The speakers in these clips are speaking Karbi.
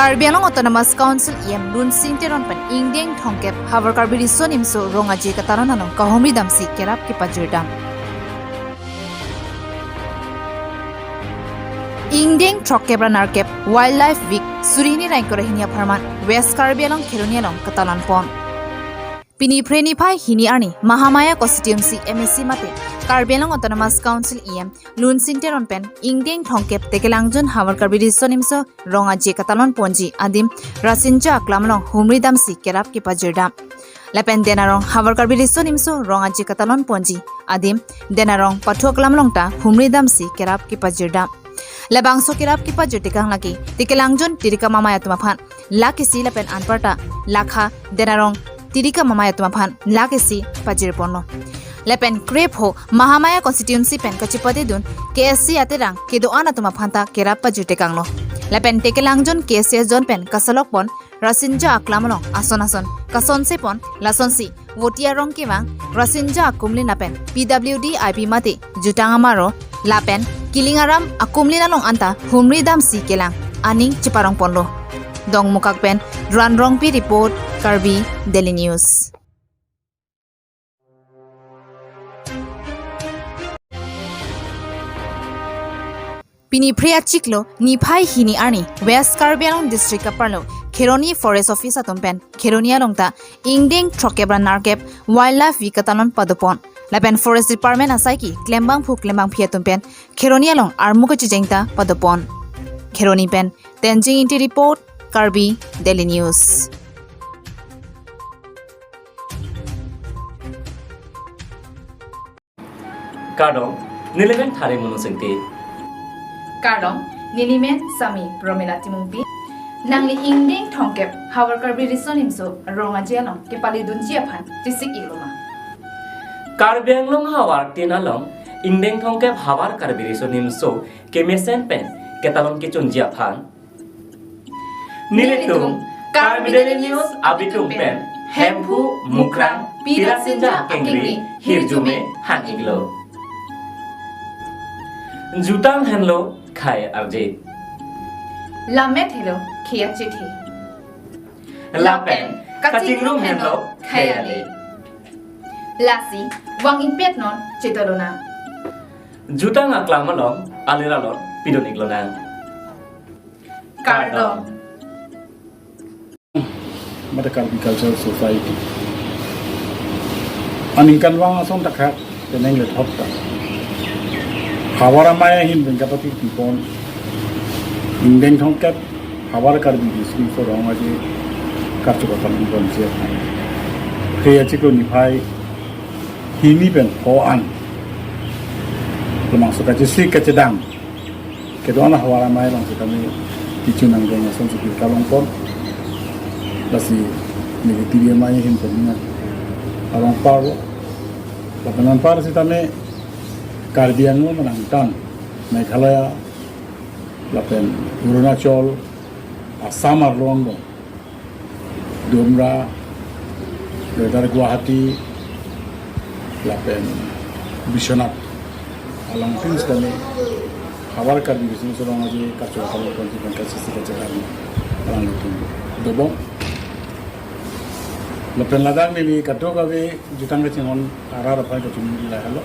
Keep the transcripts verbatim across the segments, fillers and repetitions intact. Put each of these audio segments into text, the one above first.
Karbi Anglong Autonomous Council E M Lunsing Teron pen ingdeng thomkep Havar Karbi Riso Nimso Rong Aje Katalon along kahumri damsi kerap kepajirdam. Ingdeng throkkep ra nerkep Wildlife Week suri hini ra ingkoi ra hini apharman West Karbi Anglong Kheroni along katalon pon. Pini Phre niphai hini arni Mahamaya Constituency M A C mate Karbi Anglong Autonomous Council E M Lunsing Teron pen ingdeng thomkep Tekelangjun Havar Karbi Riso Nimso Rong Aje Katalon ponji adim Rasinja Aklam along humri damsi kerap kepajirdam. Lapen Denarong Havar Karbi Riso Nimso Rong Aje Katalon ponji adim Denarong Pathu Aklam along ta humri damsi kerap kepajirdam. Labangso kerap kepajir tekang lake Tekelangjun Tirika Mamai atum aphan lakh isi lapen anparta lakha Denarong Tirika Mamai atum aphan lakh isi pajir ponlo. Lapen krepho Mahamaya Constituency pen kachepatedun K S C aterang kedo-an atum aphan ta kerap pajir tekanglo. Lapen Tekelangjun K S C zone pen kasalok pon Rasinja Aklam along ason ason kasonse pon lasonsi Votia Rong kevang Rasinja akumlin lapen P W D I P mate jutang amaro lapen kiling aram akumlin along anta humri damsi kelang aning cheparong ponlo. Dongmukak pen Duran Rongpi report, Karbi Daily News. Pini Phre achiklo niphai hini arni West Karbi Anglong District kaparlo Kheroni Forest Office atum pen Kheroni along ta ingdeng throkkep ra nerkep Wildlife Week katalon padopon. Lapen Forest Department asaiki klembangphu klembangphi atum pen Kheroni along armu kachijeng ta padopon. Kheroni pen Tenzing Ingti report, Karbi Daily News. Kardom, nelimen Thari Munu Singti. Kardom, nelimen Sami Promila Timungpi. Nangli ingdeng thomkep Havar Karbi Riso Nimso Rong Aje along kepaledunji aphan chesik-iklo ma? Karbi Anglong havartin along ingdeng thomkep Havar Karbi Riso Nimso kemesen pen ketalon kechunji aphan nelitum Karbi Daily News abitum pen Hemphu Mukrang Pirasinja akengri hirjume hang-iklo. Jutang henlo khei arje. Lammet helo khei achethe. Lapen kachingrum henlo khei ale. Lasi vang-ipet non chetolonang. Jutang aklam along alir alon pidun-iklonang. Kardom. Mate Karbi Cultural Society aningkanvang ason thakthak penang lethot ta Havar Amei ahin pen kapatipon ingdeng thomkep Havar Karbi Riso Nimso Rong Aje karcho katalon ponji aphan Phre achiklo niphai hini pen pho an labangso kachesik kachedam kedo-an Havar Amei along setame tichu nangdeng asonsi kalong pon. Lasi neli T V M I ahin pen nang arong parlo. Lapen anpar setame Karbi Anglong manang tan Meghalaya lapen Arunachal, Assam arlo angbong Dumra, Greater Guwahati, lapen Biswanath alongtin setame Havar Karbi Riso Nimso Rong Aje karcho katalon ponji pen kachesik kachedam alanglitum dobom. Lapen ladak neli kadokave jutang kachinghon arat aphan kachinghon lahelo.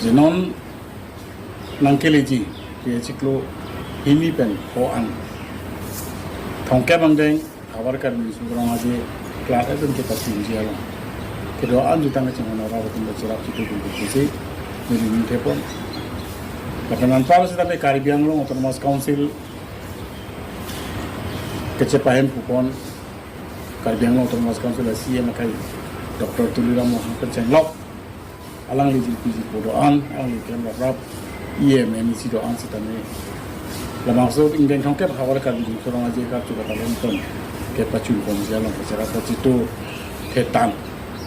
Je non nangkeleji Phre achiklo hini pen pho an thomkep angdeng Havar Karbi Riso Nimso Rong Aje klar-et pen kepachunji along kedo-an jutang kachinghon arat atum ta cherap chitudun pusi neli ningthepon. Lapen anpar setame Karbi Anglong Autonomous Council kachepahemphupon, Karbi Anglong Autonomous Council a C E M akai Doctor Tuliram Ronghang pen chenglok alangli jirpi jirpo do-an, alangli klem raprap, E M, M A C do-an setame labangso ingdeng thomkep Havar Karbi Riso Nimso Rong Aje karcho katalon pen kepachun ponji along kacherap kachitu thetang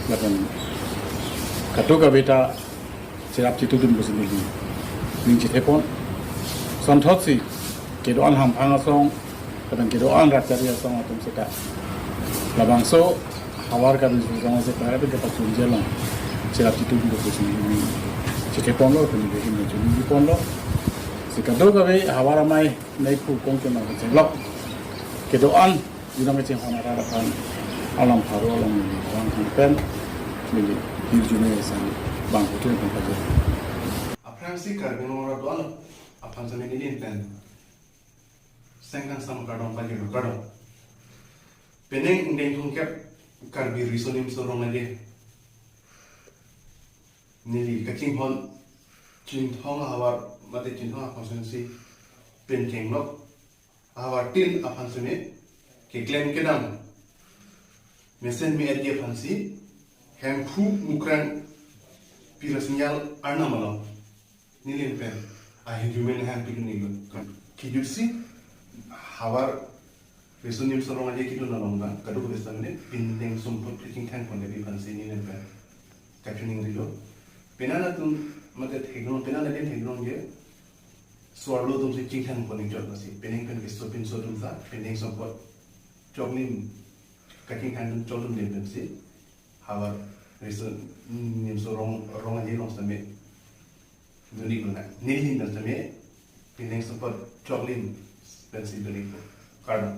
lapen kadokave ta cherap chitudun pusi neli ning chethepon. Sonthotsi kedo-an hamphang asong lapen kedo-an ratchari asong atum seta labangso Havar Karbi Riso Nimso Rong Aje klar-et pen kepachunji along cherap chitudun pusi neli ning chetheponlo, pen neli hin chunji ponlo. Si kadokave Havar Amei neiphu kong kenang kachelok Kedo-an, judam kachinghon arat aphan alam pharo along neli vang thang pen, neli hirjume sang bang hotel pen pajir. Aphrangsi Karbi Anglong arat do-an aphan sami neli pen sengkan sam kardom pajir kardom. Penang ingdeng thomkep Karbi Riso Nimso Rong-aje neli kachinghon Chinthong ahavar mate Chinthong a constituency pen kenglok ahavar tin aphan seme keklem kedam mesen me-etji aphansi Hemphu Mukrang Pirasingel Arnam along neli pen ahirjume nangpidun-iklo. Kejutsi havar Riso Nimso Rong-aje kedun along abang kadokave sitame pining sompot kachingthang ponji aphansi neli pen kachiningrilo. Penang atum mate theklong, penang adim theklongji so-arlo atumsi chingthang pon-ik chot lasi penang pen keso pinso atum ta pining sompot choklim kachingthang dun choklim den pensi havar Riso Nimso Rong, Rong-aje along sitame dun-iklo na. Neli pen sitame pining sompot choklim pensi dun-iklo. Kardom.